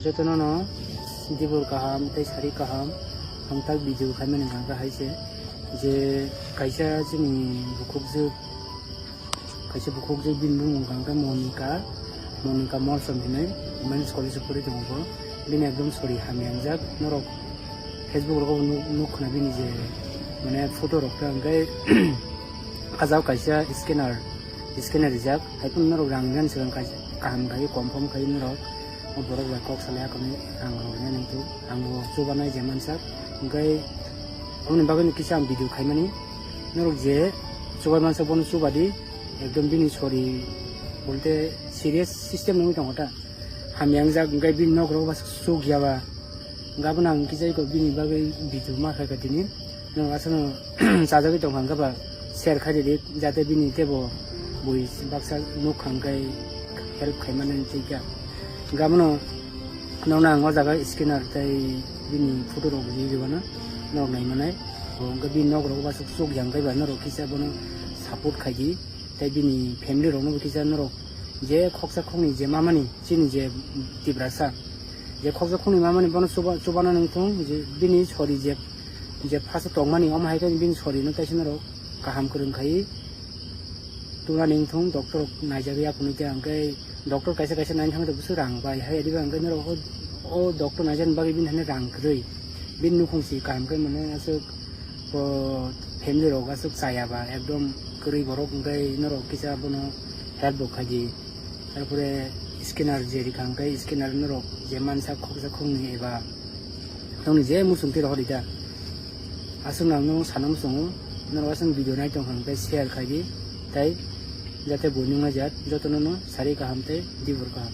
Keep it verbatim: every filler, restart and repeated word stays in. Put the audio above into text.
Jotono no dibor kaham tei sari kaham hamtak video khaimani hwnkha hai se je kaisa chini bukhukjwk, kaisa bukhukjwk bini bumung hwnkha Monika, Monika Molsom hinwi Women's College of pori tongo bo. Bini ekdom sori hamya wngjak, norok Facebook rogo nuk, nuk khna bini je mane photo rok ta hwnkhe ajao kaisa scanner, scanner rijak, hai phano norok rang rijani swkang kaisa kaham khai confirm khai norok o borok bai kok salai akhorni rang rok rinai nangthu. Ang bo chubanai je mansak, hwnkhe aboni bagwi kisa ang video khaimani. Norok je chubai mansak bono chubadi, ekdom bini sori bolte serious system nungwi tongo ta. Hamya wngjak, hwnkhe bini nok rok bw chuk ya ba. Hwnkhe abono ang kisa eko bini bagwi video ma khaikha tini. Nwng aswkno chajagwi tongkha hwnkhe ba share khai ridi, jate bini teibo bui baksa nukha hwnkhe help khaimani tei kha. Hwnkhe abono nokna ang o jaga scanner tei bini photo rok rijak rwmano norok naimanai. Hwnkhe bini nok rok bw chuk ya hwnkhe ba norok kisa bono support khaidi tei bini family rokno bo kisa norok je khoksa khokni je mamani chini je Tiprasa je khoksa khokni mamani bono chuba-, chubana nangthung je bini sori je, je phaso tongmani omo hai khe bini sorino kaisa norok kaham kwrwng khai tubuna nangthung doctor rok naijagwi aphunui tei hwnkhe doctor kaisa kaisa naina thangwi bwswk rang bai hai adiba hwnkhe norok o, o doctor naijakni bagwi bini hani rang kwrwi bini nukhung si kaham khe mane aswk o family rok aswk chaya ba ekdom kwrwi borok hwnkhe norok kisa bono help bo khaidi. Tarpore scanner je rikha hwnkhe scanner norok je mansa khoksa khokni eba nokni je muchung twi rohor rida. Aswk nang nw sana muchungo norok aswk video nai tong hwnkhe share khaidi tei jate buini wngna jat jotono no sari kaham tei dibor kaham.